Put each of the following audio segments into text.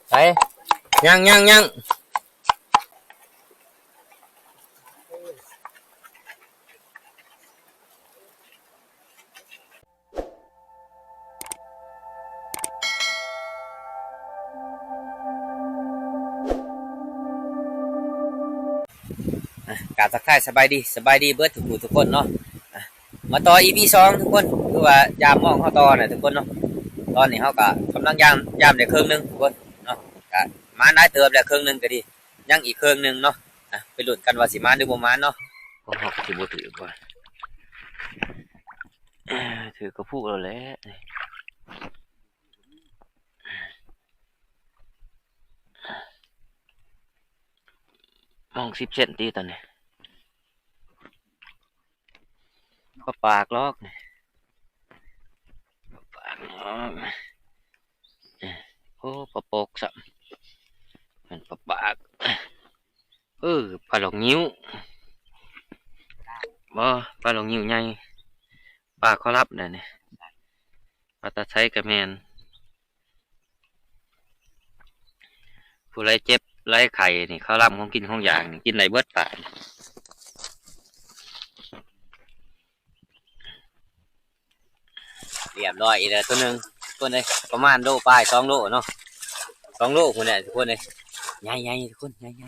ໄປ ຍັງ ຍັງ ຍັງ. ອ່ະ ກາບທັກທາຍສະບາຍດີ ສະບາຍດີເບິດທຸກຜູ້ທຸກຄົນເນາະ. ອ່ະ ມາຕໍ່ ອີພີ ສອງ ທຸກຄົນ ຄືວ່າຢາມມອງເຮົາຕໍ່ນະທຸກຄົນເນາະ. ຕອນນີ້ເຮົາກະກຳລັງຢາມ ຢາມໄດ້ເຄິ່ງໜຶ່ງທຸກຄົນເນາະ. ກະມາຫຼາຍເຕີບແລ້ວ ເຄິ່ງໜຶ່ງກະດີ ຍັງອີກເຄິ່ງໜຶ່ງເນາະ. ອ່ະ ໄປລຸ້ນກັນວ່າຊິມານຫຼືບໍ່ມານເນາະ. ໂອ້ ເຮົາກະຊິບໍ່ຖືກວ່າ ຖືກກະພຸແລ້ວແຫຼະ. ມອງສິບເຊັນຕິຕອນນີ້. ປາປາກຫຼອກນີ້ ປາປາກຫຼອກ. ໂອ້ ປາໂປກຊ້ຳ ແມ່ນປາປາກ. ເອີ ປາຫຼອກງິ້ວ ບໍ່ ປາຫຼອກງິ້ວໃຫຍ່ ປາຄໍລາບໄດ໋ນີ້ ປາຕາໄຊກະແມ່ນ. ຜູ້ໃດເຈັບໃດໄຂ້ນີ້ ເຂົ້າລຳຂອງກິນຂອງຢາກນີ້ ກິນໄດ້ເບິດປາ. ລຽບຮ້ອຍອີກແລ້ວໂຕໜຶ່ງ ທຸກຄົນເອີຍ ປະມານໂລປາຍ ສອງໂລເນາະ ສອງໂລພຸ້ນແຫຼະທຸກຄົນເອີຍ. ໃຫຍ່ໆ ທຸກຄົນ ໃຫຍ່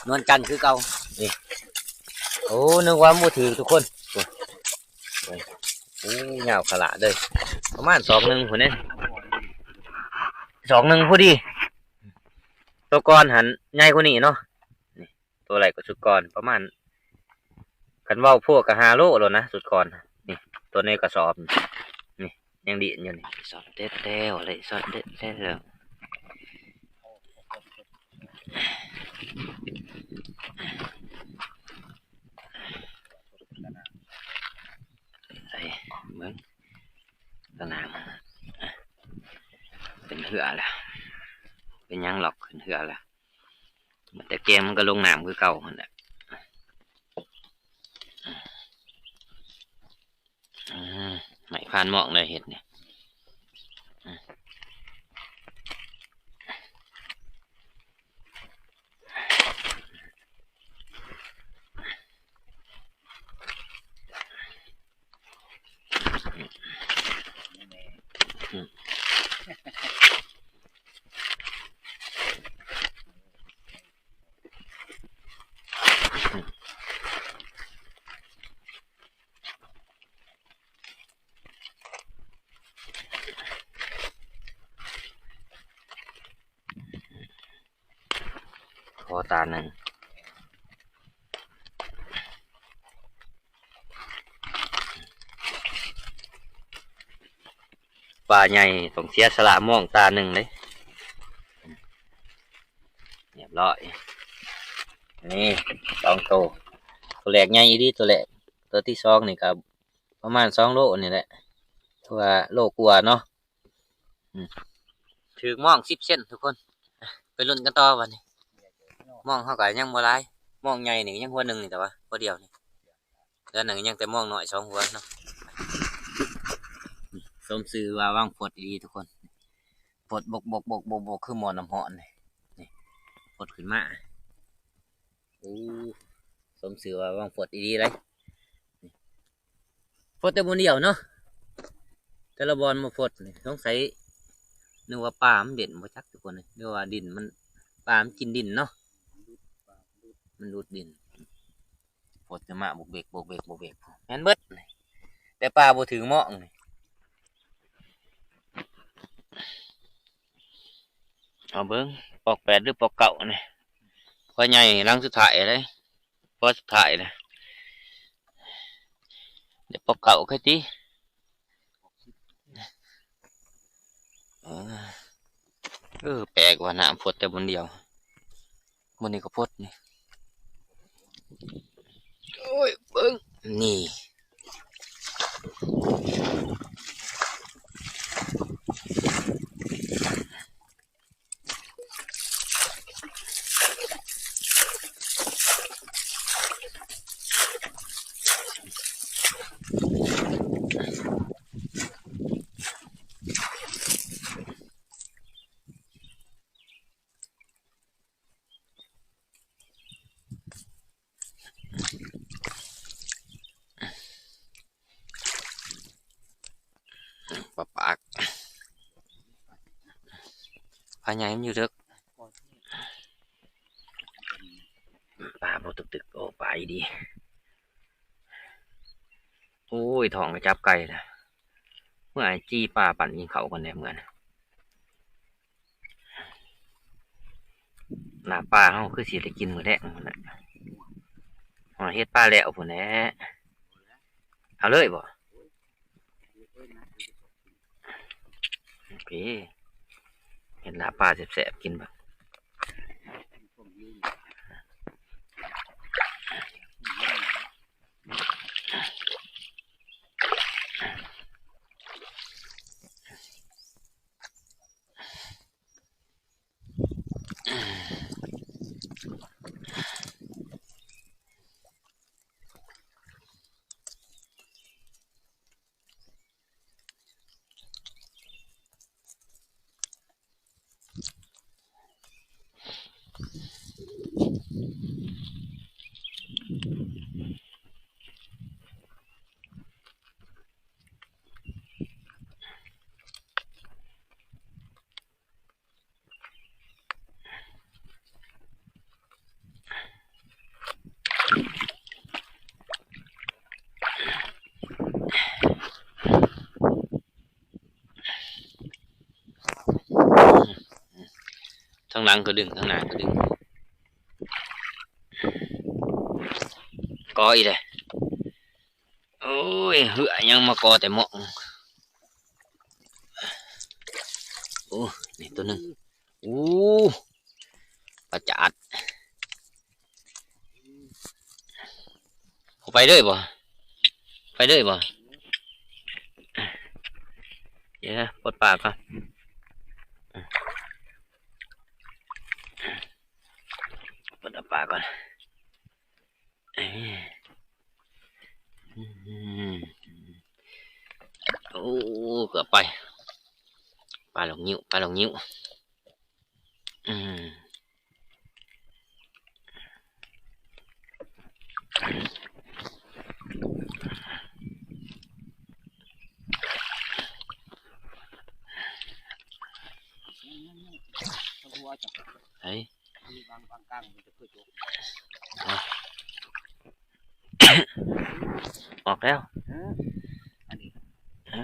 ໆ ນວນຈັນຄືເກົ່ານີ້. ໂອ້ ນຶກວ່າບໍ່ຖືກທຸກຄົນ. ໂອ້ ຍາວຂະຫຼາດເລີຍ ປະມານສອກໜຶ່ງພຸ້ນເດ້ ສອກໜຶ່ງພໍດີ. ໂຕກ່ອນຫັ້ນໃຫຍ່ກວ່ານີ້ເນາະ ໂຕແລກກະຊຸດກ່ອນ ປະມານ ຄັນເວົ້າພວກກະຫ້າໂລໂລດນະ ຊຸດກ່ອນນີ້. ໂຕໃນກະສອບນີ້ ຍັງດີດຢູ່ນີ້ ຊ້ອນແທ້ໆ ເລີຍ ຊ້ອນແທ້ໆ ເລີຍ. ໃສ່ເບິ່ງ ຕະໜາງ ເປັນເຫື່ອແລ້ວ ເປັນຫຍັງຫຼອກ ເປັນເຫື່ອແລ້ວ. ແຕ່ແກງມັນກະລົງນ້ຳຄືເກົ່າຫັ້ນແຫຼະ. ອືມ ໄມ້ພານມອງໄດ້ເຮັດນີ້. ຂໍຕາໜຶ່ງ ປາໃຫຍ່ຕ້ອງເສຍສະຫຼະມອງຕາໜຶ່ງເດ້. ລຽບຮ້ອຍ ນີ້ສອງໂຕ ໂຕແລກໃຫຍ່ອີ່ຫຼີ ໂຕແລກ. ໂຕທີສອງນີ້ກະປະມານສອງໂລນີ້ແຫຼະ ຄືວ່າໂລກວ່າເນາະ. ອືມ ຖືກມອງສິບເຊັນທຸກຄົນ. ໄປລຸ້ນກັນຕໍ່ບາດນີ້ ມອງເຮົາກະຍັງບໍ່ຫຼາຍ ມອງໃຫຍ່ນີ້ຍັງຫົວໜຶ່ງນີ້ ແຕ່ວ່າຫົວດຽວນີ້ ເຫຼືອນັ້ນຍັງແຕ່ມອງນ້ອຍສອງຫົວເນາະ. ສົມຊື່ວ່າວາງຟົດອີ່ຫຼີທຸກຄົນ ຟົດບົກໆໆໆ ຄືໝໍ້ນ້ຳຮ້ອນນີ້ ນີ້ ຟົດຂຶ້ນມາ. ໂອ້ ສົມຊື່ວ່າວາງຟົດອີ່ຫຼີເດ້. ຟົດແຕ່ບ່ອນດຽວເນາະ ແຕ່ລະບ່ອນມາຟົດນີ້ ສົງໄສນຶກວ່າປາມັນເດັ່ນບໍ່ຈັກທຸກຄົນເອີຍ ຫຼືວ່າດິນມັນ ປາມັນກິນດິນເນາະ ມັນດູດດິນ. ຟົດຈະມາບົກເບັກ ບົກເບັກ ບົກເບັກ ແມ່ນເບິດ ແຕ່ປາບໍ່ຖືກມອງນີ້. ເອົາເບິ່ງ ປອກແປດ ຫຼື ປອກເກົ້ານີ້ ພໍ່ໃຫຍ່ຫຼັງສຸດທ້າຍເດ້. ພໍສຸດທ້າຍນະ ໄດ້ປອກເກົ້າຄືຕິ. ເອີ ເອີ ແປກວ່າ ນ້ຳຟົດແຕ່ບ່ອນດຽວ ມື້ນີ້ກະຟົດນີ້. ໂອ້ຍ ເບິ່ງນີ້. ປາໃຫຍ່ມັນຢູ່ເດິກ. ປາບໍ່ຕຶກໆ ໂອ້ ປາອີ່ດີ. ໂອ້ຍ ທ້ອງກະຈັບໄກ່ລະ. ເມື່ອໄອ້ຈີ່ປາປັ່ນກິນເຂົ້າກ່ອນແດ່ເມື່ອນະ. ລາບປາເຮົາຄືຊິໄດ້ກິນມື້ແລງພຸ້ນແຫຼະ. ຮອດເຮັດປາແລ້ວພຸ້ນແຫຼະ. ເອົາເລີຍບໍ່? ໂອເຄ ເຫັນລາບປາແຊບໆ ກິນເບິ່ງ. ທາງຫຼັງກະດຶງ ທາງໜ້າກະດຶງ. ກໍອີກແລ້ວ. ໂອ້ຍ ເຫື່ອຫຍັງມາກໍແຕ່ໝອກ. ໂອ້ ນີ້ໂຕໜຶ່ງ. ໂອ້ ປາຈາດ. ເອົາໄປເລີຍບໍ່? ໄປເລີຍບໍ່? ດຽວ ປົດປາກ່ອນ. ປົດເອົາປາກ່ອນ. ເອີ ໂອ້ ເກືອບໄປ. ປາຫຼອກງິ້ວ ປາຫຼອກງິ້ວ. ອືມ ໄປ ອອກແລ້ວ. ເອີ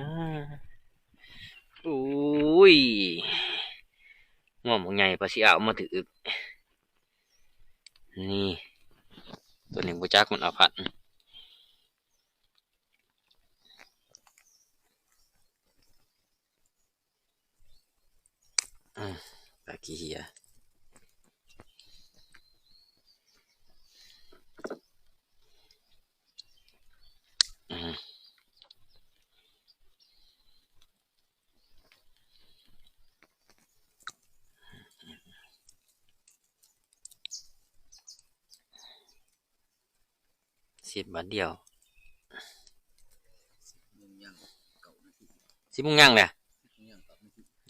ໂອ້ຍ ງອມບັກໃຫຍ່ ປາຊິອາວມາຖືກ. ນີ້ ໂຕນີ້ບໍ່ຈັກມັນເອົາພັນ. ອືມ ປາຂີ້ເຫື່ອ. ອືມ ສິບບາດດຽວ. ສິບໂມງຍັງແຫຼະ.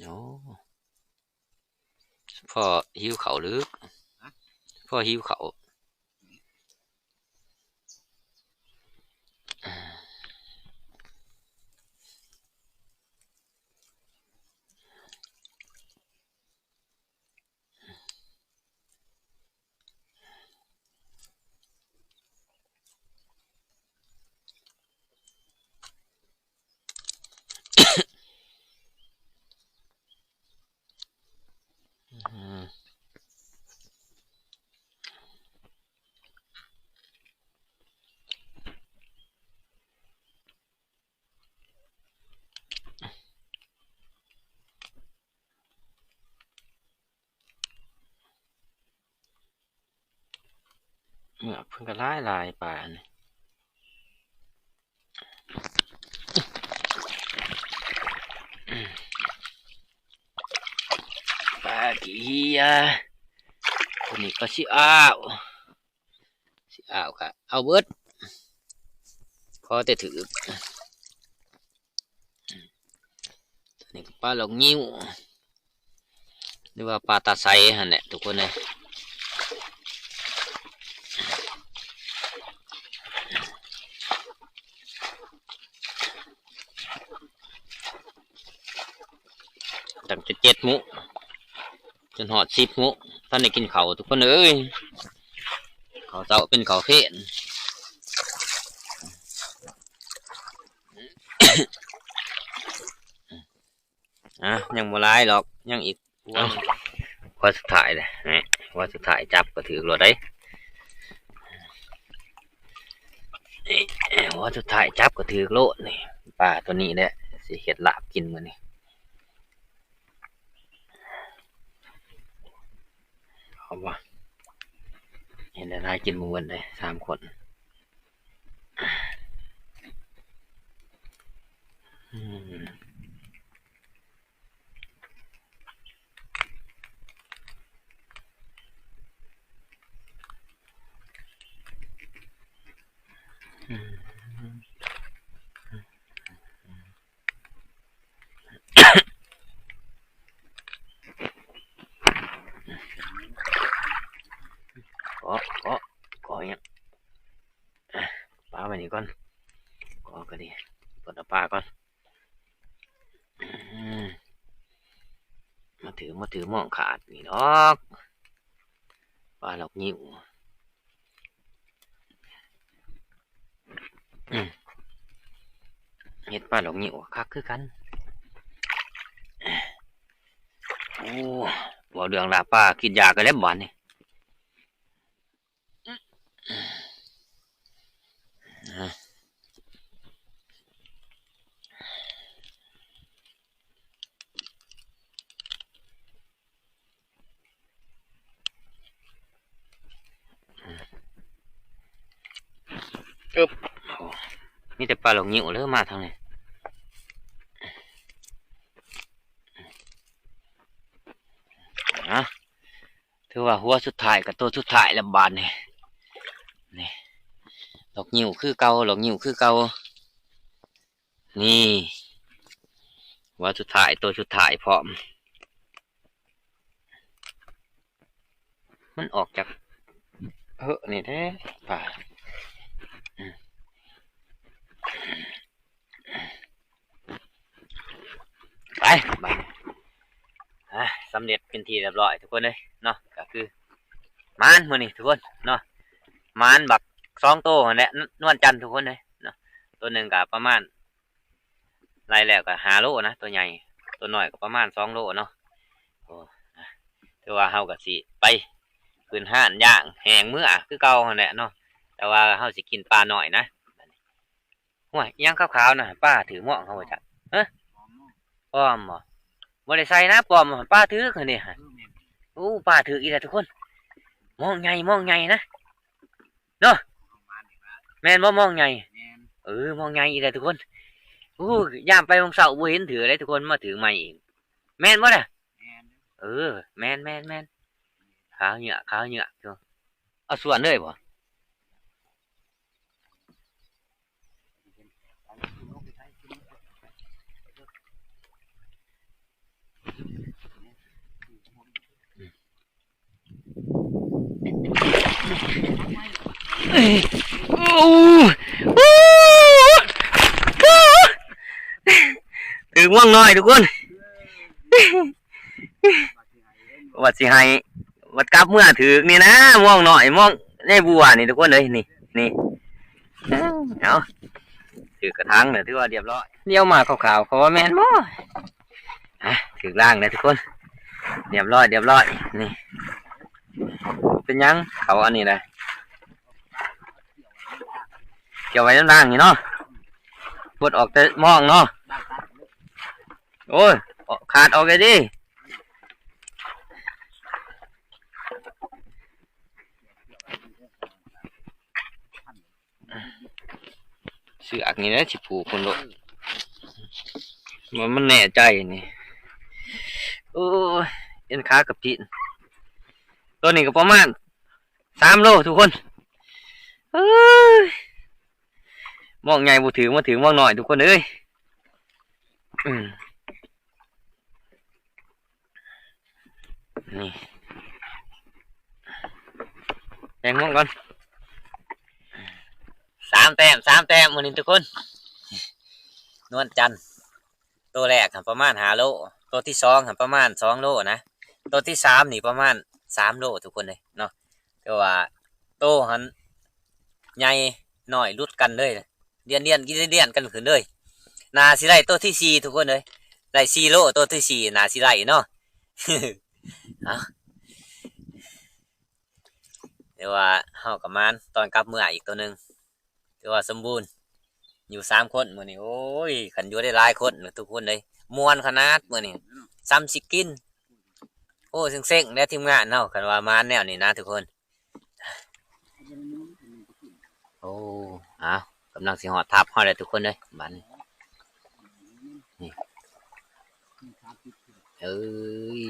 ໂອ້ ພໍຫິວເຂົ້າຫຼື ພໍຫິວເຂົ້າ. ເໝືອກເພິ່ນກະຫຼາຍໆ ປາອັນນີ້ ປາຂີ້ເຫື່ອ. ໂຕນີ້ກະຊິອາວ ຊິອາວກະເອົາເບິດ ຂໍແຕ່ຖືກ. ໂຕນີ້ກະປາຫຼອກງິ້ວ ຫຼືວ່າປາຕາໄຊຫັ້ນແຫຼະທຸກຄົນເອີຍ. ຕັ້ງແຕ່ເຈັດໂມງ ຈົນຮອດສິບໂມງ ທັນໄດ້ກິນເຂົ້າທຸກຄົນເອີຍ. ເຂົ້າເຊົ້າເປັນເຂົ້າເພນ. ອ່ະ ຍັງບໍ່ຫຼາຍດອກ ຍັງອີກຫົວ ຫົວສຸດທ້າຍເດ້. ແນ່ ຫົວສຸດທ້າຍຈັບກໍຖືກໂລດເດ້. ຫົວສຸດທ້າຍຈັບກໍຖືກໂລດນີ້. ປາຕົວນີ້ແຫຼະ ຊິເຮັດລາບກິນມື້ນີ້. ເອົາວະ ເຫັນແຕ່ນາຍກິນບໍ່ເບິດເດ້ ສາມຄົນ. ອືມ ອືມ. ເກາະ ເກາະ ເກາະຫຍັງ? ປາໄວ້ນີ້ກ່ອນ ເກາະກໍດີ ເປີດເອົາປາກ່ອນ. ອືມ ມາຖື ມາຖື ມອງຂາດນີ້ດອກ ປາຫຼອກງິ້ວ. ອືມ ເຮັດປາຫຼອກງິ້ວຄັກຄືກັນ. ໂອ້ ເວົ້າເລື່ອງລາບປາ ກິນຢາກັນແລ້ວບາດນີ້. ອຶບ ໂອ້ ມີແຕ່ປາຫຼອກງິ້ວເລີຍມາທາງນີ້. ອະ ຖືວ່າຫົວສຸດທ້າຍກັບໂຕສຸດທ້າຍແລ້ວບາດນີ້. ນີ້ ຫຼອກງິ້ວຄືເກົ່າ ຫຼອກງິ້ວຄືເກົ່າ. ນີ້ ຫົວສຸດທ້າຍ ໂຕສຸດທ້າຍພ້ອມ. ມັນອອກຈາກເຮີະນີ້ແທ້ປາ. ອືມ ໄປບາດນີ້ ອ່າ ສຳເລັດເປັນທີ່ຮຽບຮ້ອຍທຸກຄົນເອີຍເນາະ. ກໍຄືໝານມື້ນີ້ທຸກຄົນເນາະ ໝານບັກສອງໂຕຫັ້ນແຫຼະ ນ- ນວນຈັນທຸກຄົນເອີຍເນາະ. ໂຕໜຶ່ງກໍປະມານ ໄລ່ແລ້ວກໍຫ້າໂລນະ ຕົວໃຫຍ່ ຕົວນ້ອຍກໍປະມານສອງໂລເນາະ. ໂອ້ ນະ ຖືວ່າເຮົາກໍຊິໄປຂຶ້ນຮ້ານຍ່າງແຫ້ງເມືອຄືເກົ່າຫັ້ນແຫຼະເນາະ ແຕ່ວ່າເຮົາຊິກິນປານ້ອຍນະ. ຫ້ວຍ ອີ່ຫຍັງຂາວໆນະ ປາຖືກມອງເຮົາວ່າຈັ່ງ? ຮະ ປອມບໍ? ບໍ່ໄດ້ໃສ່ນະ ປອມ ປາຖືກຫັ້ນນີ້. ໂອ້ ປາຖືກອີກແລ້ວທຸກຄົນ ມອງໃຫຍ່ ມອງໃຫຍ່ນະ. ເນາະ ແມ່ນບໍ່ ມອງໃຫຍ່? ແມ່ນ ເອີ ມອງໃຫຍ່ອີກແລ້ວທຸກຄົນ. ໂອ້ ຍາມໄປຫວ່າງເຊົ້າບໍ່ເຫັນຖືກເດ້ທຸກຄົນ ມາຖືກໃໝ່ອີກ. ແມ່ນບໍ່ລະ? ແມ່ນ ເອີ ແມ່ນໆໆ ຂາວເຫຍື້ອ ຂາວເຫຍື້ອ. ເອົາສວນເລີຍບໍ່? ຖືກມ່ວງນ້ອຍທຸກຄົນ ວ່າຊິໃຫ້ ບັດກັບເມືອຖືກນີ້ນະ ມ່ວງນ້ອຍ ມ່ວງໃນບົວນີ້ທຸກຄົນເອີຍ ນີ້ ນີ້ ເອົາ ຖືກກະຖາງແລ້ວ ຖືວ່າຮຽບຮ້ອຍ. ດຽວມາຂາວໆ ເຂົາວ່າແມ່ນບໍ່? ອ່ະ ຖືກລ້າງແລ້ວທຸກຄົນ ຮຽບຮ້ອຍ ຮຽບຮ້ອຍ. ນີ້ ເປັນຫຍັງ ເຂົາອັນນີ້ນະ ກ່ຽວໄວ້ນຳລ້າງນີ້ເນາະ ບົດອອກແຕ່ມ່ອງເນາະ. ໂອ້ຍ ຂາດອອກໄດ້ເດ້. ເຊືອກນີ້ແຫຼະຊິຜູກພຸ້ນໂລດ ມັນ ມັນແນ່ໃຈນີ້. ໂອ້ຍ ເອັນຂາກັບຕີນ ຕົວນີ້ກໍປະມານສາມໂລທຸກຄົນ. ເອີຍ ມອງໃຫຍ່ບໍ່ຖືກ ມາຖືກມອງນ້ອຍທຸກຄົນເອີຍ. ອືມ ນີ້ ແບ່ງມ່ວງກ່ອນ ສາມແຕ້ມ ສາມແຕ້ມມື້ນີ້ທຸກຄົນ. ນວນຈັນ ໂຕແລກຫັ້ນປະມານຫ້າໂລ ໂຕທີສອງຫັ້ນປະມານສອງໂລນະ. ໂຕທີສາມນີ້ປະມານສາມໂລທຸກຄົນເອີຍເນາະ ແຕ່ວ່າໂຕຫັ້ນໃຫຍ່ນ້ອຍຫຼຸດກັນເລີຍ ລຽນໆ ລຽນໆ ກັນຂຶ້ນເລີຍ ໜ້າຊິໄດ້ໂຕທີສີ່ທຸກຄົນເອີຍ ໄດ້ສີ່ໂລ ໂຕທີສີ່ໜ້າຊິໄດ້ເນາະ ເອົາ ແຕ່ວ່າເຮົາກໍມານຕອນກັບເມືອອີກໂຕໜຶ່ງ ຖືວ່າສົມບູນ ຢູ່ສາມຄົນມື້ນີ້ ໂອ້ຍ ຄັນຢູ່ໄດ້ຫຼາຍຄົນທຸກຄົນເອີຍ ມ່ວນຂະໜາດມື້ນີ້ ສ່ຳຊິກິນ ໂອ້ ເຊັງໆ ແດ່ທີມງານເຮົາ ຄັນວ່າມານແນວນີ້ນະທຸກຄົນ ໂອ້ ເອົາ ກຳລັງຊິຮອດທັບເຮົາແລ້ວທຸກຄົນເອີຍ ບາດນີ້ ນີ້ ເອີຍ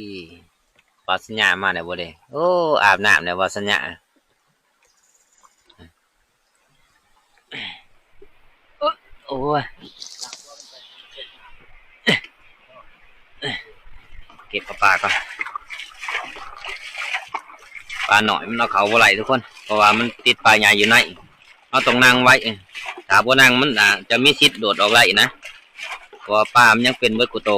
ວາດສັນຍາມາແລ້ວບໍ່ເດ້ ໂອ້ ອາບນ້ຳແລ້ວວາດສັນຍາ ໂອ້ຍ ເກັບເອົາປາກ່ອນ ປານ້ອຍມັນເອົາເຂົ້າບໍ່ໄດ້ທຸກຄົນ ເພາະວ່າມັນຕິດປາໃຫຍ່ຢູ່ໃນ ເຮົາຕ້ອງນັ່ງໄວ້ ຖ້າບໍ່ນັ່ງມັນອາດຈະມີສິດໂດດອອກໄດ້ນະ ເພາະວ່າປາມັນຍັງເປັນເບິດຄູ່ໂຕ.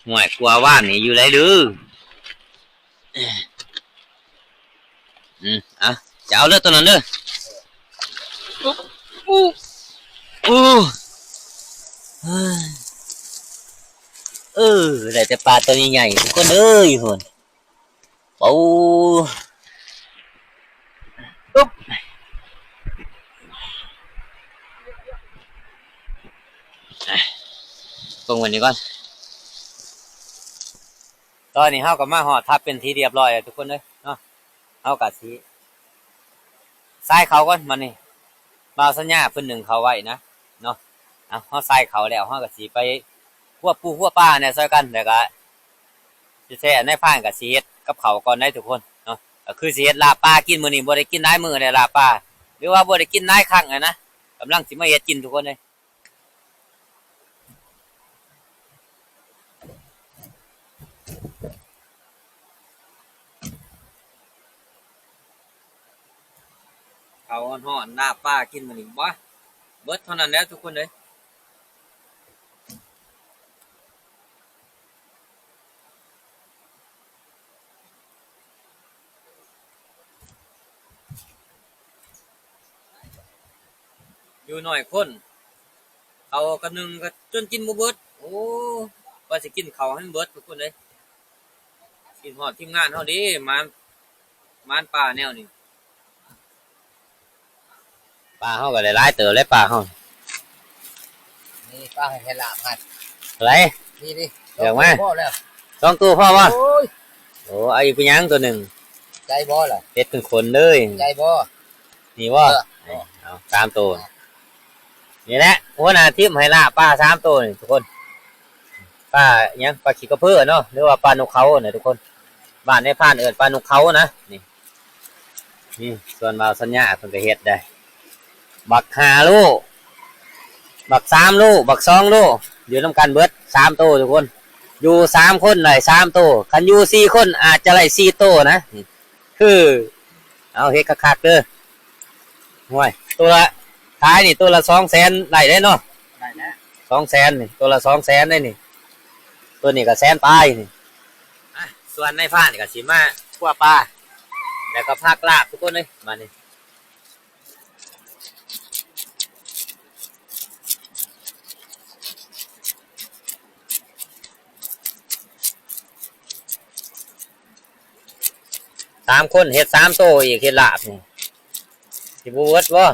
ຫ້ວຍ ກວ່າວານນີ້ຢູ່ໃດເດີ ອືມ ອ່ະ ຈະເອົາເລີຍໂຕນັ້ນເດີ ໂອ້ ເອີ ໄດ້ແຕ່ປາໂຕໃຫຍ່ໆ ທຸກຄົນເອີຍ ພຸ້ນ ໂອ້ ອ່ະ ເບິ່ງໄວ້ນີ້ກ່ອນ ຕອນນີ້ເຮົາກໍມາຮອດທັບເປັນທີ່ຮຽບຮ້ອຍແລ້ວທຸກຄົນເອີຍເນາະ ເຮົາກໍຊິ ຊາຍເຂົ້າກ່ອນບາດນີ້ ບ່າວສັນຍາເພິ່ນໜຶ້ງເຂົ້າໄວ້ນະເນາະ ເອົາ ເຮົາຊາຍເຂົ້າແລ້ວ ເຮົາກໍຊິໄປຄົວປູຄົວປາແດ່ຊ່ອຍກັນ ແລ້ວກໍຊິແທ້ນາຍພານກໍຊິເຮັດກັບເຂົ້າກ່ອນໄດ໋ທຸກຄົນເນາະ ກໍຄືຊິເຮັດລາບປາກິນ ມື້ນີ້ບໍ່ໄດ້ກິນຫຼາຍມື້ແລ້ວລາບປາ ຫຼືວ່າບໍ່ໄດ້ກິນຫຼາຍຄັ້ງຫັ້ນນະ ກຳລັງຊິມາເຮັດກິນທຸກຄົນເອີຍ. ເຂົ້າຮ້ອນໆ ລາບປາກິນມື້ນີ້ ບໍ່ ເບິດເທົ່ານັ້ນແຫຼະທຸກຄົນເອີຍ. ຢູ່ໜ້ອຍຄົນ ເຂົ້າກຳໜຶ່ງກໍຈົນກິນບໍ່ເບິດ. ໂອ້ ວ່າຊິກິນເຂົ້າໃຫ້ມັນເບິດທຸກຄົນເອີຍ. ຄິດຮອດທີມງານເຮົາເດ້ ມານ ມານປ່າແນວນີ້. ປາເຮົາກໍໄດ້ຫຼາຍເຕີບແລ້ວ ປາເຮົາ. ນີ້ປາໃຫ້ລາບຫັ້ນ ເທົ່າໃດ? ນີ້ ນີ້ ເລືອກມາ ສອງໂຕພໍແລ້ວ ສອງໂຕພໍບໍ່? ໂອ້ຍ ໂອ້ ເອົາອີກເປັນຫຍັງໂຕໜຶ່ງ ໃຈບໍ່ລະ? ເຮັດເປັນຄົນເລີຍ ໃຈບໍ່? ນີ້ບໍ່? ເອີ ເອົາສາມໂຕ ນີ້ແຫຼະ ຫົວໜ້າທີມໃຫ້ລາບປາສາມໂຕນີ້ທຸກຄົນ. ປາຫຍັງ? ປາຂີ້ກະເພີເນາະ ຫຼືວ່າປານົກເຂົານະທຸກຄົນ. ບ້ານນາຍພານເອີ້ນປານົກເຂົານະ. ນີ້ ນີ້ ສ່ວນບ່າວສັນຍາເພິ່ນກໍເຮັດໄດ້ ບັກຫ້າໂລ ບັກສາມໂລ ບັກສອງໂລ ຢູ່ນຳກັນເບິດສາມໂຕທຸກຄົນ. ຢູ່ສາມຄົນໄດ້ສາມໂຕ ຄັນຢູ່ສີ່ຄົນອາດຈະໄດ້ສີ່ໂຕນະ. ນີ້ ຄື ເອົາເຮັດຄັກໆເດີ. ໂອ້ຍ ໂຕລະ ຂາຍນີ້ໂຕລະສອງແສນໄດ້ເດ້ເນາະ. ໄດ້ແລ້ວ ສອງແສນນີ້ ໂຕລະສອງແສນໄດ້ນີ້. ໂຕນີ້ກໍແສນປາຍນີ້. ອ່ະ ສ່ວນນາຍພານກໍຊິມາຂົ້ວປາ ແລ້ວກໍພັກລາບທຸກຄົນເອີຍ ບາດນີ້. ສາມຄົນເຮັດສາມໂຕອີກ ເຮັດລາບນີ້ ຊິບໍ່ເບິດບໍ່?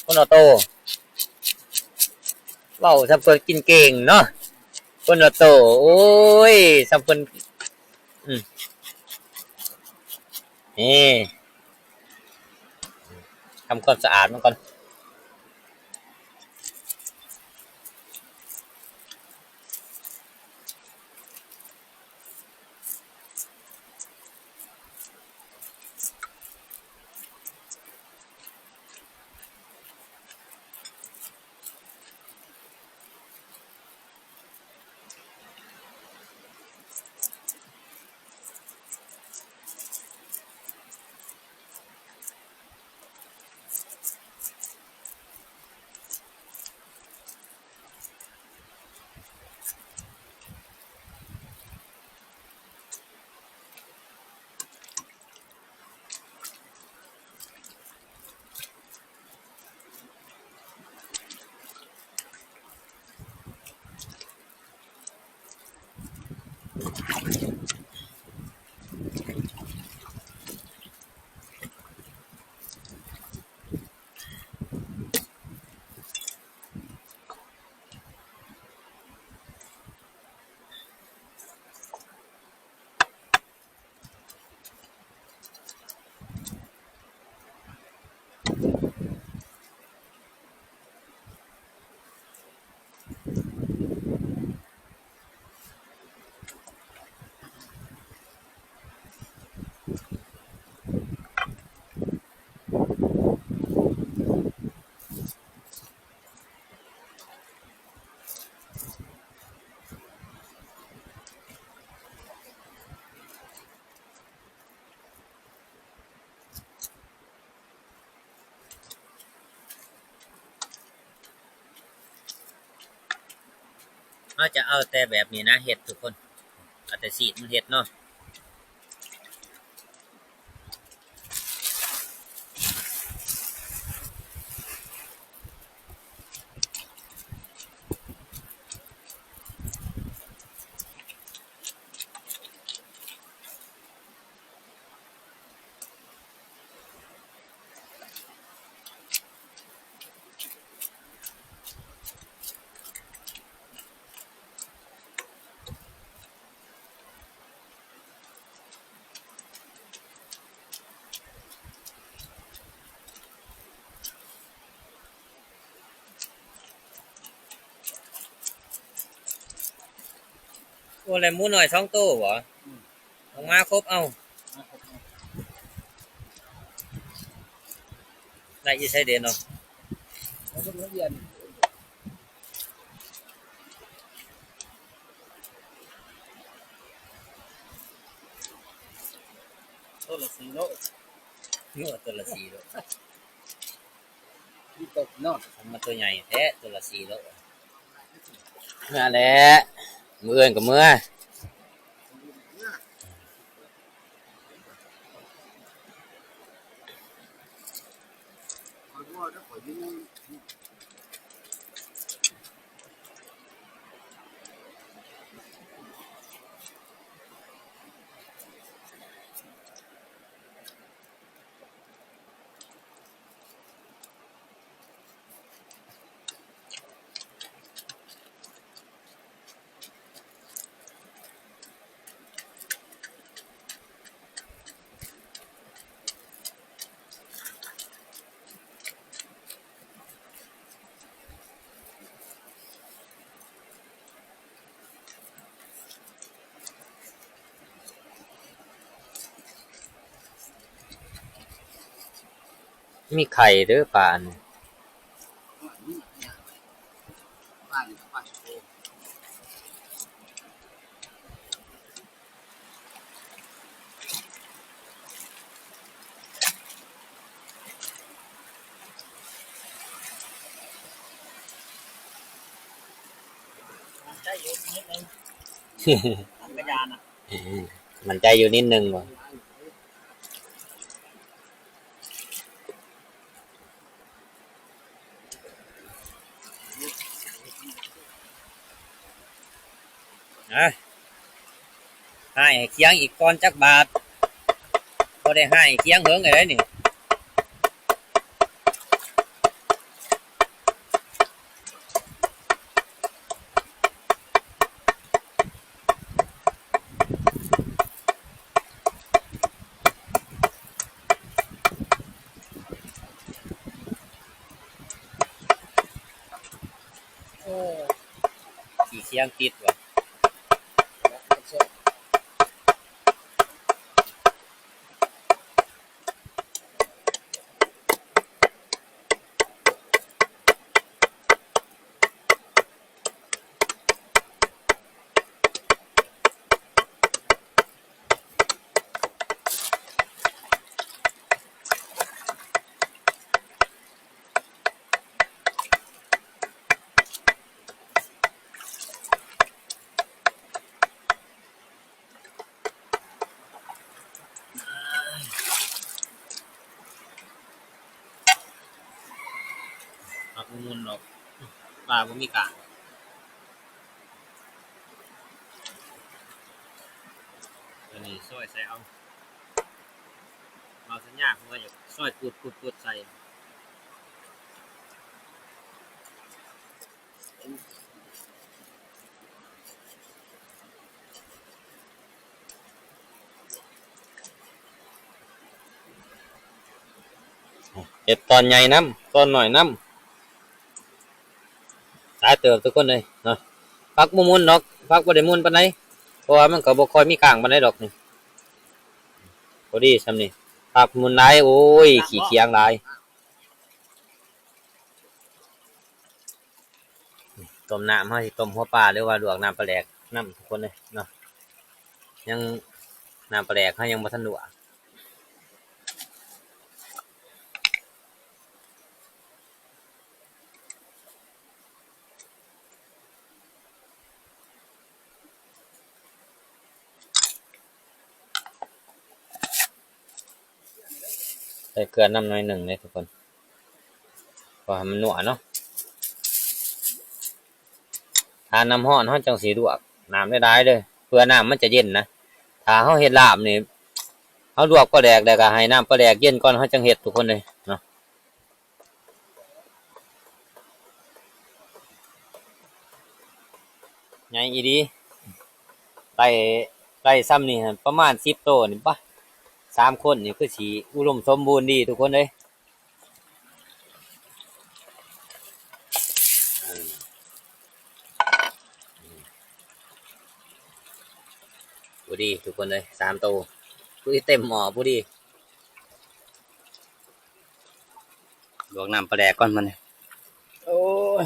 ຄົນລະໂຕ ເວົ້າສ່ຳເພິ່ນກິນເກັ່ງເນາະ ຄົນລະໂຕ. ໂອ້ຍ ສ່ຳເພິ່ນ ອືມ ນີ້ ທຳຄວາມສະອາດມັນກ່ອນ. ໂ ເຮົາຈະເອົາແຕ່ແບບນີ້ນະເຮັດທຸກຄົນ ເອົາແຕ່ຊີດມາເຮັດເນາະ. ໂອ້ ແລ້ວໝູນ້ອຍສອງໂຕບໍ? ອືມ ອອກມາຄົບເອົາ ມາຄົບເອົາ ໄດ້ຢູ່ໃສເດເນາະ? ເອົາລົງທະບຽນ ໂຕລະສີ່ໂລ ເນາະ ໂຕລະສີ່ໂລ. ນີ້ຕົກເນາະ ມັນຕົວໃຫຍ່ແທ້ ຕົວລະສີ່ໂລ. ເມືອແຫຼະ ມື້ອື່ນກໍເມືອ. ມີໄຂ່ເດີປານີ້. ໝັ້ນໃຈຢູ່ນິດໜຶ່ງ ມັນກະຢ່ານະ ໝັ້ນໃຈຢູ່ນິດໜຶ່ງບໍ? ອ່ະ ຮ້າຍໃຫ້ຄຽງອີກກ່ອນຈັກບາດ ບໍ່ໄດ້ຮ້າຍໃຫ້ຄຽງເຫິງແລ້ວນີ້. ໂອ້ ຂີ້ຄຽງຕິດວ່າ. ປັກໝຸ່ນໆ ດອກ ປາບໍ່ມີກ້າງ. ຕົວນີ້ຊອຍໃສ່ເອົາ ເອົາສັນຍາເພິ່ນວ່າຢາກຊອຍປຸດໆໆໃສ່. ເຮັດຕອນໃຫຍ່ນຳ ຕອນນ້ອຍນຳ. ຫຼາຍເຕີບທຸກຄົນເອີຍເນາະ. ປັກບໍ່ໝຸ່ນດອກ ປັກບໍ່ໄດ້ໝຸ່ນປານໃດ ເພາະວ່າມັນກໍບໍ່ຄ່ອຍມີກ້າງປານໃດດອກນີ້. ພໍດີຊ່ຳນີ້ ຜັກໝຸ່ນຫຼາຍ ໂອ້ຍ ຂີ້ຂຽງຫຼາຍ. ຕົ້ມນ້ຳ ເຮົາຊິຕົ້ມຫົວປາ ຫຼືວ່າລວກນ້ຳປາແດກນຳ ທຸກຄົນເອີຍເນາະ. ຍັງ ນ້ຳປາແດກເຮົາຍັງບໍ່ທັນລວກ. ໃສ່ເກືອນຳໜ້ອຍໜຶ່ງເດ້ທຸກຄົນ ເພາະໃຫ້ມັນນົວເນາະ. ຖ້ານ້ຳຮ້ອນເຮົາຈັ່ງຊິລວກນ້ຳຫຼາຍໆເດີ້ ເພື່ອນ້ຳມັນຈະເຢັນນະ. ຖ້າເຮົາເຮັດລາບນີ້ ເຮົາລວກປາແດກແລ້ວກໍໃຫ້ນ້ຳປາແດກເຢັນກ່ອນ ເຮົາຈັ່ງເຮັດ ທຸກຄົນເອີຍເນາະ. ໃຫຍ່ອີ່ຫຼີ ໄດ້ ໄດ້ຊ່ຳນີ້ຫັ້ນປະມານສິບໂຕນີ້ປະ. ສາມຄົນນີ້ຄືຊິອຸດົມສົມບູນດີທຸກຄົນເອີຍ. ພໍດີທຸກຄົນເອີຍ ສາມໂຕ ພໍດີເຕັມໝໍ້ພໍດີ. ລວກນ້ຳປາແດກກ່ອນມັນ ໂອ້ຍ.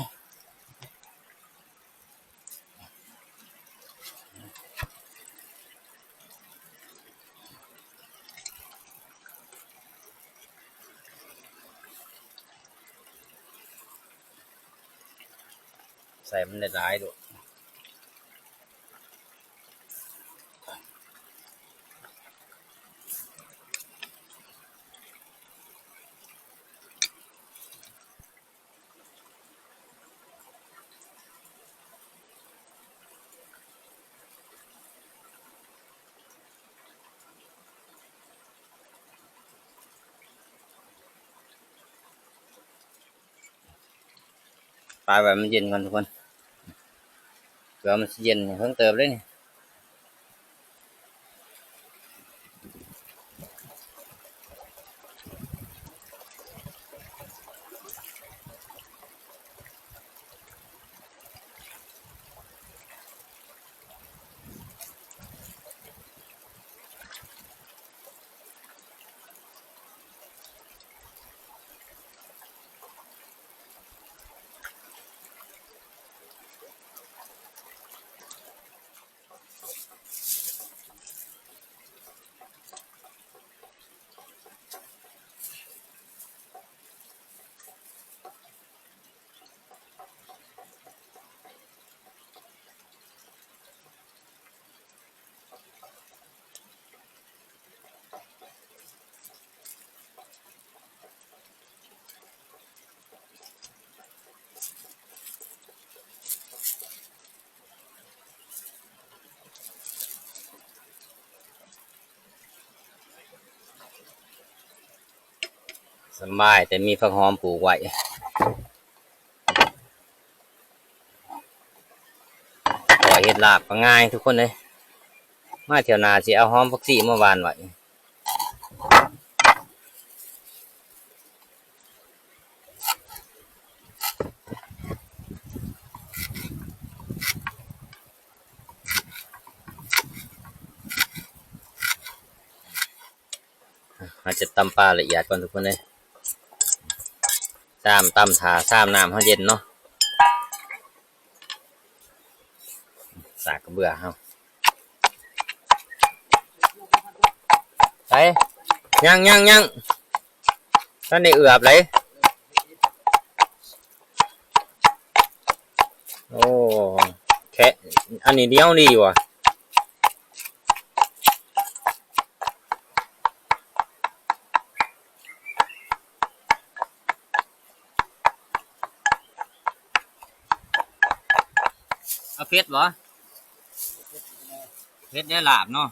ໃສ່ມັນຫຼາຍໆໂລດ. ປາໄວ້ມັນເຢັນກ່ອນທຸກຄົນ ເພື່ອມັນຊິເຢັນ ເຫິງເຕີບເລີຍນີ້. ສະບາຍ ແຕ່ມີຜັກຫອມປູກໄວ້ ເຮັດລາບກໍງ່າຍທຸກຄົນເອີຍ. ມາຖ້ຽວໜ້າຊິເອົາຫອມຜັກຊີມາຫວ່ານໄວ້. ເຮົາຈະຕຳປາລະອຽດກ່ອນທຸກຄົນເອີຍ. ຊາມຕຳຖ້າ ຊາມນ້ຳເຮົາເຢັນເນາະ. ສາກກະເບືອເຮົາ ໃສ ຍັງ ຍັງ ຍັງ ທັນໄດ້ເອືອບເລີຍ. ໂອ້ ແຄະ ອັນນີ້ໜຽວດີຫວາ. ເອົາເຜັດບໍ່? ເຜັດແດ່ລາບເນາະ.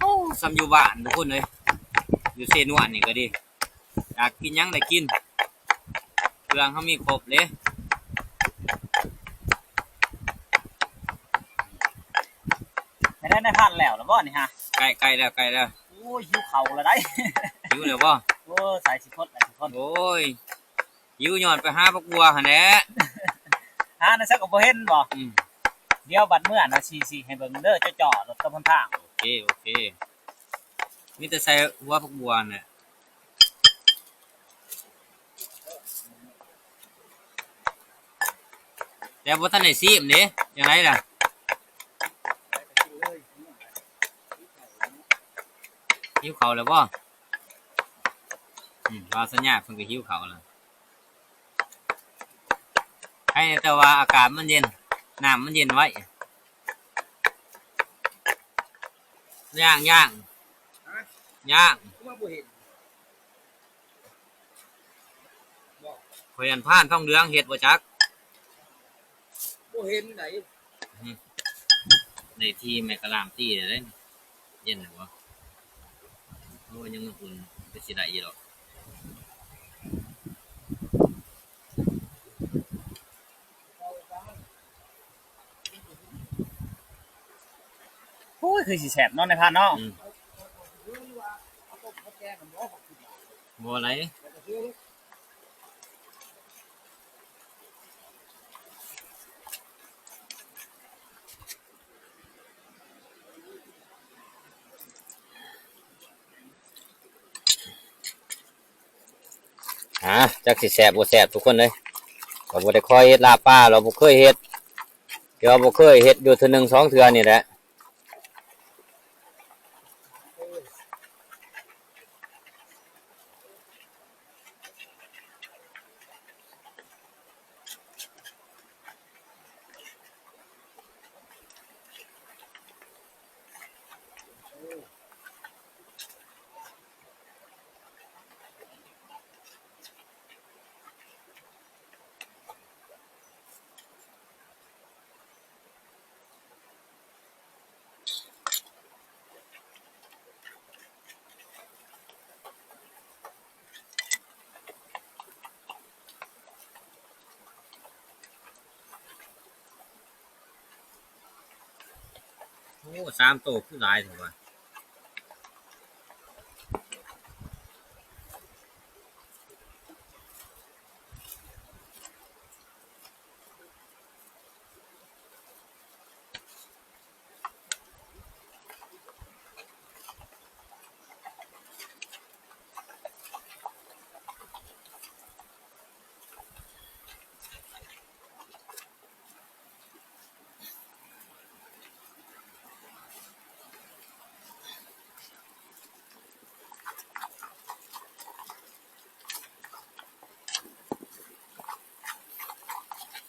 ໂອ້ ສ່ຳຢູ່ບ້ານທຸກຄົນເອີຍ ຢູ່ເຊນວນນີ້ກໍດີ ຢາກກິນຫຍັງໄດ້ກິນ ເຄື່ອງເຮົາມີຄົບເດ້. ແມ່ນນາຍພັນແລ້ວລະບໍ່ນີ້ຮະ? ໃກ້ ໃກ້ແລ້ວ ໃກ້ແລ້ວ. ໂອ້ຍ ຫິວເຂົ້າລະໄດ໋. ຫິວແລ້ວບໍ່? ໂອ້ຍ ສາຍຊິຄົດ ສາຍຊິຄົດ. ໂອ້ຍ ຫິວຍ້ອນໄປຫາບັກບົວຫັ້ນແຫຼະ. ຫານະ ຊັ້ນກໍບໍ່ເຫັນບໍ່? ອືມ ດຽວບັດເມືອນະ ຊິ ຊິໃຫ້ເບິ່ງເດີ ເຈາະໆ ລົດຕາມຫົນທາງ. ໂອເຄ ໂອເຄ ມີແຕ່ໃສ່ຫົວຜັກບົວຫັ້ນແຫຼະ. ແຕ່ບໍ່ທັນໄດ້ຊີມເດ້ ຈັ່ງໃດລະ? ຫິວເຂົ້າແລ້ວບໍ່? ອືມ ວ່າສັນຍາເພິ່ນກໍຫິວເຂົ້າແລ້ວ. ໃຫ້ແຕ່ວ່າອາກາດມັນເຢັນ ນ້ຳມັນເຢັນໄວ. ຍ່າງ ຍ່າງ ຮະ? ຍ່າງ ຄືວ່າບໍ່ເຫັນ? ບໍ່ ຂ້ອຍອັນຜ່ານທອງເຫຼືອງເຮັດບໍ່ຈັກ ບໍ່ເຫັນໃດ. ອືມ ໄດ້ທີ່ແມ່ກະລາມຕີແລ້ວເດ້ ເຢັນແລ້ວບໍ່? ໂອ້ຍ ຍັງອຸ່ນໆ ຄືຊິໄດ້ຢູ່ດອກ. ໂອ້ຍ ຄືຊິແຊບເນາະ ນາຍພານເນາະ. ອືມ ບໍ່ໄດ້. ອ່າ ຈັກຊິແຊບບໍ່ແຊບທຸກຄົນເອີຍ. ກໍບໍ່ໄດ້ຄ່ອຍເຮັດລາບປາ ເຮົາບໍ່ເຄີຍເຮັດ ແຕ່ວ່າບໍ່ເຄີຍເຮັດຢູ່ເທື່ອໜຶ່ງສອງເທື່ອນີ້ແຫຼະ. ໂອ້ ສາມໂຕຄືຫຼາຍແທ້ວະ.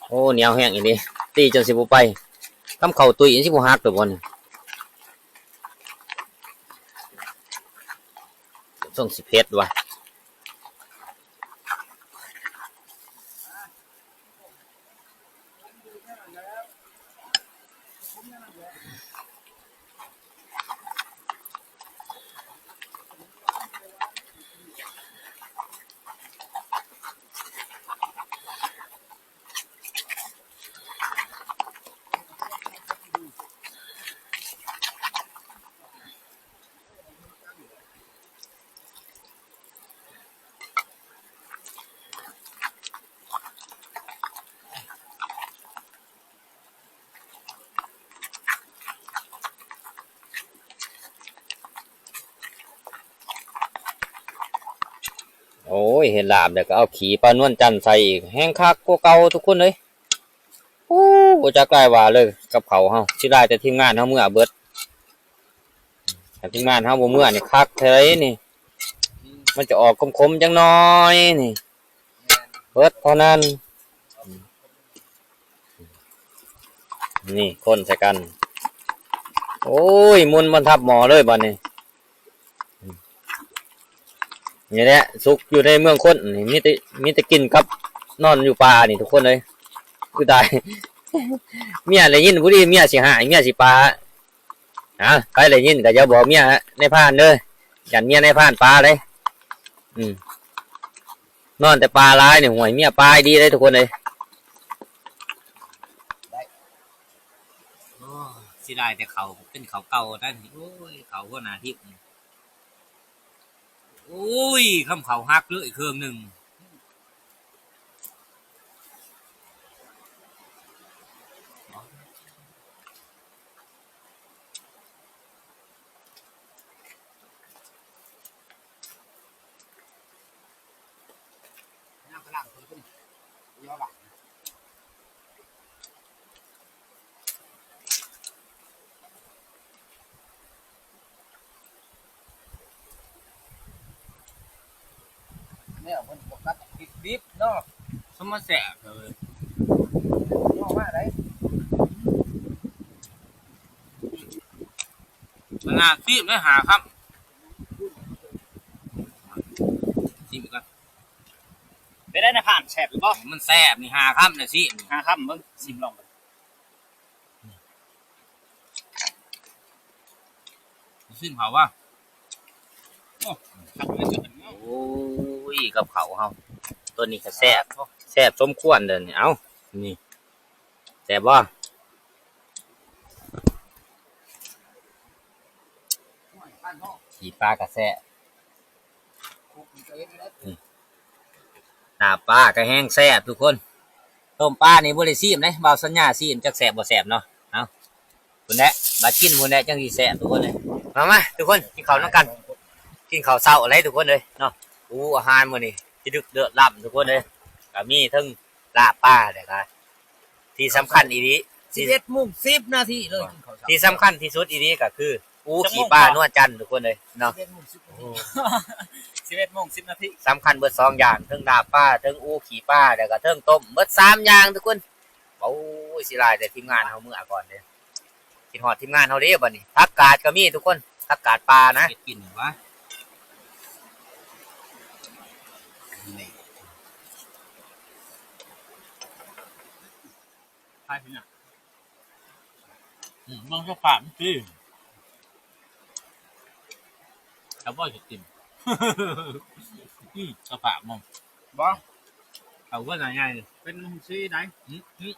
ໂອ້ ໜຽວແຮງອີ່ຫຼີ ຕີຈົນຊິບໍ່ໄປ. ຄຳເຂົ້າຕຸ້ຍຊິບໍ່ຫັກໂຕບໍ່ນີ້. ສົ່ງຊິເຜັດວ່າ. ໂອ້ຍ ເຮັດລາບແລ້ວກໍເອົາຂີ້ປານວນຈັນໃສ່ອີກ ແຮງຄັກກວ່າເກົ່າທຸກຄົນເອີຍ. ໂອ້ ບໍ່ຈັກຫຼາຍວ່າເລີຍກັບເຂົາເຮົາ ຊິຫຼາຍແຕ່ທີມງານເຮົາເມືອເບິດ. ຖ້າທີມງານເຮົາບໍ່ເມືອນີ້ຄັກເທົ່າໃດນີ້ ມັນຈະອອກຂົມໆ ຈັກໜ້ອຍນີ້ ເບິດເທົ່ານັ້ນ. ນີ້ຄົນໃສ່ກັນ ໂອ້ຍ ໝຸ່ນມັນທັບໝໍ້ເລີຍບາດນີ້. ນີ້ແຫຼະ ສຸກຢູ່ໃນເມືອງຄົນນີ້ ມີແຕ່ ມີແຕ່ກິນກັບນອນຢູ່ປ່ານີ້ທຸກຄົນເອີຍ. ຄືຕາຍ ເມຍໄດ້ຍິນຜູ້ດີ ເມຍຊິຮ້າຍ ເມຍຊິປາ. ອ່າ ໃຜໄດ້ຍິນກໍຢ່າບອກເມຍນາຍພານເດີ ຢ້ານເມຍນາຍພານປາເດ້. ອືມ ນອນແຕ່ປ່າຫຼາຍນີ້ ຫ້ວຍ ເມຍປາດີເດ້ທຸກຄົນເອີຍ. ໂອ້ ເສຍດາຍແຕ່ເຂົ້າ ເປັນເຂົ້າເກົ່າໄດ໋ນີ້. ໂອ້ຍ ເຂົ້າຫົວໜ້າທິບນີ້. ໂອ້ຍ ຄຳເຂົ້າຫັກເລີຍເຄິ່ງໜຶ່ງ. ແລ້ວເພິ່ນບໍ່ກັດ ດິບໆເນາະ ສະມາແຊບເລີຍ ເນາະ ມາໄດ ມັນໜ້າຊີມເດ້ ຫ້າຄຳ ຊີມກ່ອນ ເປັນໄດນະທ່ານ ແຊບຢູ່ບໍ່? ມັນແຊບນີ້ ຫ້າຄຳນະ ຊີມນີ້ ຫ້າຄຳເບິ່ງ ຊີມລອງເບິ່ງ. ຊິມເຂົ້າວ່າ ໂອ້ ຄັກເລີຍ ໂອ້ຍ ກັບເຂົ້າເຮົາ ຕົວນີ້ກໍແຊບ ແຊບສົມຄວນເດີນີ້ ເອົ້າ ນີ້ ແຊບບໍ່? ຂີ້ປາກໍແຊບ ນີ້ ລາບປາກໍແຮງແຊບທຸກຄົນ ຕົ້ມປານີ້ບໍ່ໄດ້ຊີມເດ້ ບ່າວສັນຍາຊີມ ຈັກແຊບບໍ່ແຊບເນາະ ເອົ້າ ພຸ້ນແຫຼະ ບາດກິນພຸ້ນແຫຼະ ຈັ່ງຊິແຊບທຸກຄົນເອີຍ ມາ ມາ ທຸກຄົນ ກິນເຂົ້ານຳກັນ ກິນເຂົ້າເຊົ້າແຫຼະທຸກຄົນເອີຍເນາະ ໂອ້ ອາຫານມື້ນີ້ຊິດຶກເລີດລ້ຳທຸກຄົນເອີຍ ກໍມີເຖິງລາບປາ ແລ້ວກໍ ທີ່ສຳຄັນອີ່ຫຼີ ສິບເອັດໂມງສິບນາທີເລີຍ ກິນເຂົ້າເຊົ້າ ທີ່ສຳຄັນທີ່ສຸດອີ່ຫຼີກໍຄື ອູ ຂີ້ປານວນຈັນທຸກຄົນເອີຍເນາະ ສິບເອັດໂມງສິບນາທີ ສິບເອັດໂມງສິບນາທີ ສຳຄັນເບິດສອງຢ່າງ ເທິງລາບປາ ເທິງອູຂີ້ປາ ແລ້ວກໍເທິງຕົ້ມ ເບິດສາມຢ່າງທຸກຄົນ ໂອ້ຍ ເສຍດາຍແຕ່ທີມງານເຮົາເມືອກ່ອນເດ້ ຄິດຮອດທີມງານເຮົາເດ້ບັດນີ້ ຜັກກາດກໍມີທຸກຄົນ ຜັກກາດປ່ານະ ເຮັດກິນຫວາ ນີ້ ຂາຍເປັນຫຍັງ? ອືມ ເບິ່ງສະພາບມັນຕິ ເອົາບໍ່ຊິກິນ ອືມ ສະພາບມັນ ບໍ່ ເອົາເຮືອນໃຫຍ່ ເປັນຮຸ່ນສີໃດ ອືມ ອືມ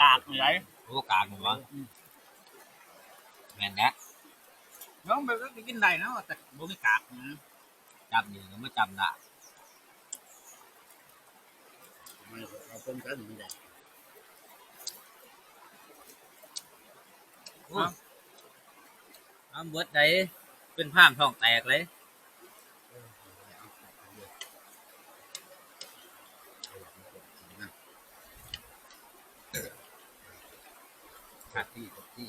ກາກນີ້ໃດ ໂອ້ ກາກນີ້ຫວາ ອືມ ແມ່ນແຫຼະ ນ້ອງແບບນັ້ນກໍກິນໄດ້ນະ ແຕ່ບໍ່ມີກາກນະ ຈັບນີ້ກໍມາຈັບໄດ້ ມັນເອົາເປັນກັນມັນໄດ້ ໂອ້ ອາ ເບິດໃດ ເປັນພາມທ້ອງແຕກເລີຍ ຄັກດີ ຄັກດີ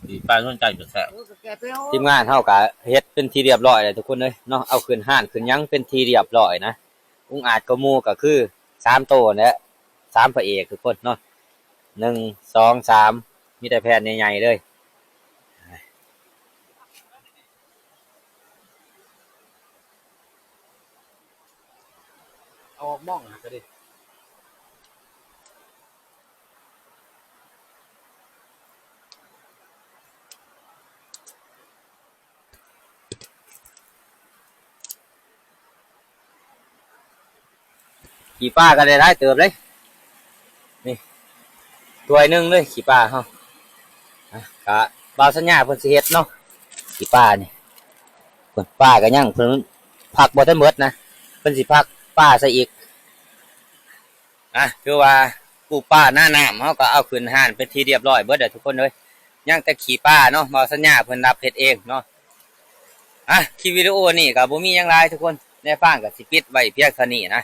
ສີປານວນຈັນກໍແຊບ ທີມງານເຮົາກໍເຮັດເປັນທີ່ຮຽບຮ້ອຍແລ້ວທຸກຄົນເອີຍເນາະ ເອົາຂຶ້ນຮ້ານຂຶ້ນຫຍັງເປັນທີ່ຮຽບຮ້ອຍນະ ອຸງອາດກວ່າໝູ່ກໍຄືສາມໂຕຫັ້ນແຫຼະ ສາມພະເອກທຸກຄົນເນາະ ໜຶ່ງ ສອງ ສາມ ມີແຕ່ແຜ່ນໃຫຍ່ໆເລີຍ ເອົາອອກມອງຫາກໍດີ. ຂີ້ປາກໍໄດ້ຫຼາຍເຕີບເລີຍ ນີ້ ຖ້ວຍໜຶ່ງເລີຍຂີ້ປາເຮົາ ອ່ະ ກະບ່າວສັນຍາເພິ່ນຊິເຮັດເນາະ ຂີ້ປານີ້ ເພິ່ນ ປາກໍຍັງ ເພິ່ນຜັກບໍ່ທັນເບິດນະ ເພິ່ນຊິຜັກປາໃສ່ອີກ ອ່ະ ຖືວ່າປູປາໜ້ານ້ຳເຮົາກໍເອົາຂຶ້ນຮ້ານເປັນທີ່ຮຽບຮ້ອຍເບິດແລ້ວທຸກຄົນເອີຍ ຍັງແຕ່ຂີ້ປາເນາະ ບ່າວສັນຍາເພິ່ນຮັບເຮັດເອງເນາະ ອ່ະ ຄລິບວິດີໂອນີ້ກໍບໍ່ມີຫຍັງຫຼາຍທຸກຄົນ ນາຍພານກໍຊິປິດໄວ້ພຽງເທົ່ານີ້ນະ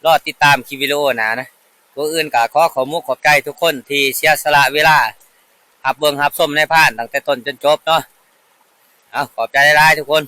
ລໍຕິດຕາມຄລິບວິດີໂອໜ້ານະ ກ່ອນອື່ນກໍຂໍຂອບມຸກຂອບໃຈທຸກຄົນທີ່ເສຍສະຫຼະເວລາຮັບເບິ່ງຮັບຊົມນາຍພານຕັ້ງແຕ່ຕົ້ນຈົນຈົບເນາະ ເອົາ ຂອບໃຈຫຼາຍໆທຸກຄົນ.